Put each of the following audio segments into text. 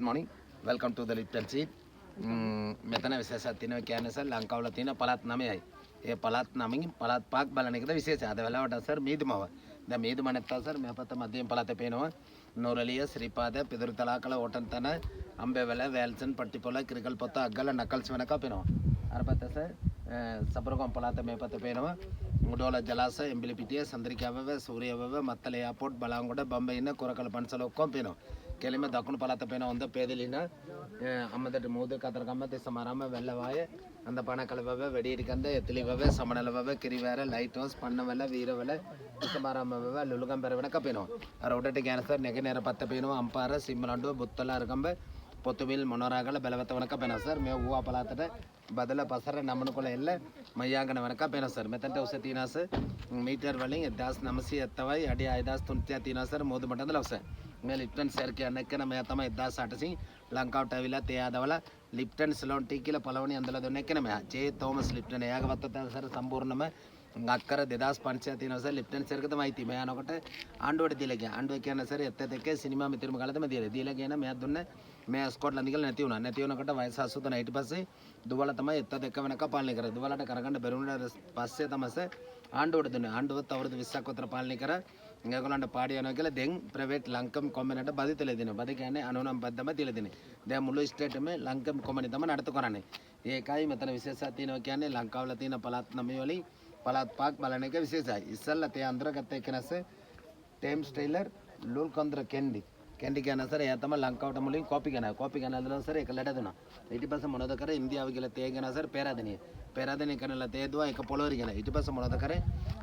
Good morning. Welcome to the Lipton seat. මෙතන විශේෂයක් තියෙනවා කියන්නේ සර්, ලංකාවල තියෙන පළාත් 9යි. ඒ පළාත් 9කින් පළාත් 5ක් බලන එකද විශේෂයි. අද වෙලාවට සර් මීදුමව. දැන් මීදුම නැත්තම් සර් මේ පැත්ත මධ්‍යම පළාතේ පේනවා. නූරලිය, ශ්‍රීපාද, පිදුරුතලාකල, ඕටන්තන, අම්බේවල, වැල්සන්, පට්ටිපොළ, කිරිකල්පොත, අග්ගල, නකල්ස් වෙනකම් පේනවා. අර පැත්ත සර් සබරගම පළාත මේ පැත්ත පේනවා. මුඩෝල ජලාශය, එම්බිලිපිටිය, සඳරිකාවව, සූරියවව, මත්තල එයාපෝට්, බලාංගොඩ, බම්බේ කොරකල පන්සල ඔක්කොම පේනවා. කෙලින්ම දකුණු පළාත පේනවා හොඳ පේදලින අම්මදට මෝද කතරගම තිස්සමාරාම වෙල්ලවාය அந்த பனக்கலவ வெடியிருக்கந்த எத்திலிவவ சமணலவ කිරිවැර ලයිට් හවුස් පන්නවල වීරවල තිස්සමාරාමවව ලුළුගම්බර වෙනකම් පේනවා. අර උඩට ගියාන සර් නැගෙනහිර පැත්ත පේනවා. අම්පාර, සිම්මලඬුව, බුත්තල, අරගම්බ, පොතුවිල්, මොනරාගල, බෙලවත වෙනකම් පේනවා සර්. මේ ඌවා පළාතට බදල පසර නමනකොළ එල්ල මහියාංගන වෙනකම් පේනවා සර්. මෙතනට උස තියෙනවා සර් මීටර් වලින් 1970යි අඩි 6300ක් තියෙනවා සර් මෝදු මට්ටම ලවස. මේ ලිප්ටන් සර් කියන්නේ එක්කන මෙයා තමයි 1800 ලංකාවට ඇවිල්ලා තේ ආදවල ලිප්ටන් සිලෝන් ටී කියලා පළවෙනි අඳලා දුන්න එක්කන මෙයා. ජේ තෝමස් ලිප්ටන් එයාගේ වත්තට සර් සම්පූර්ණම අක්කර 2500ක් තියෙනවා සර්. ලිප්ටන් සර් එක තමයි ඉතින් මෙයා යනකොට ආණ්ඩුවට දීලා ගියා. ආණ්ඩුව කියන්නේ සර් 72 සිනමා මිතුරුම කාලේ තමයි දීලා. දීලා කියන මෙයා දුන්න මෙයා ස්කොට්ලන්ත ගිහලා නැති වුණා. නැති වුණකොට වයස 83. ඊට පස්සේ දුවලා තමයි 72 වෙනකම් පාලනය කරා. දුවලට කරගන්න බැරි වුණාට පස්සේ තමයි සර් ආණ්ඩුවට දුන්නේ. ආණ්ඩුවත් අවුරුදු 20ක් විතර පාලනය කරා. ඒගොල්ලන්ට පාඩි යනවා කියලා දැන් ප්‍රයිවට් ලංකම් කොම්පැනිට බදි තියලා දෙනවා. බදි කියන්නේ 99 බද්දම තියලා දෙන්නේ. දැන් මුළු ස්ටේට්ම ලංකම් කොම්පැනි තමයි නඩත්තු කරන්නේ. ඒකයි මෙතන විශේෂයක් තියෙනවා කියන්නේ ලංකාවල තියෙන පළාත් 9 වලින් පළාත් 5ක් බලන එක විශේෂයි. ඉස්සල්ලා තේ අඳුරගත්ත එක්කනස ටේම්ස් ටේලර් ලුල්කොන්ද්‍ර කැන්ඩි. කැන්ඩි කියන සර් එයා තමයි ලංකාවට මුලින් කොපි ගෙනාවේ. කොපි ගෙනල්ලා දුන්නා සර්, ඒක ලැඩ දුන්නා. ඊට පස්සේ මොනවද කරේ? ඉන්දියාව ගිහලා තේ ගෙනා සර් පෙරදෙනිය. පෙරදෙනිය කරනලා තේ දුවා එක පොළොවරි ගෙන. ඊට පස්සේ මොනවද කරේ?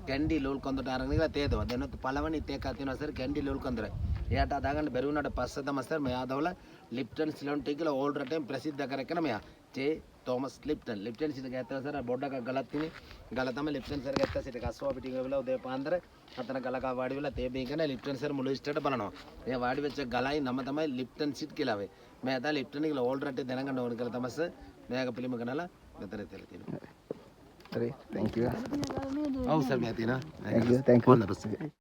කැන්ඩි ලුල්කොන්දට අරගෙන ගිහලා තේ දුවා. දැන් පළවෙනි තේ එකක් තියෙනවා සර් කැන්ඩි ලුල්කොන්දර. එයාට අදාගන්න බැරි වුණාට පස්සේ තමයි සර් මෙයා දවල ලිප්ටන් සිලෝන් ටී කියලා ඕල් රටේම ප්‍රසිද්ධ කරගෙන මෙයා. J Thomas Lipton. ලිප්ටන් සිට ගත්තා සර් බෝඩ් එකක් ගලක් තියෙන්නේ. ගල තමයි ලිප්ටන් සර් ගත්තා සිට කස්සුවා පිටින් වෙලා උදේ පාන්දර 4 ගලක වාඩි වෙලා තේ බීගෙන ලිප්ටන් සර් මුළු ස්ටේට් බලනවා. එයා වාඩි වෙච්ච ගලයි නම තමයි ලිප්ටන් සිට් කියලා වේ. මෙයා තමයි ලිප්ටන් කියලා ඕල් රටේ දැනගන්න ඕන කියලා තමයි සර් මෙයාගේ පිළිම ගනලා මෙතන තියලා තියෙනවා. හරි, thank you. ඔව් සර්, මෙයා තියෙනවා. Thank you, thank you. All the best.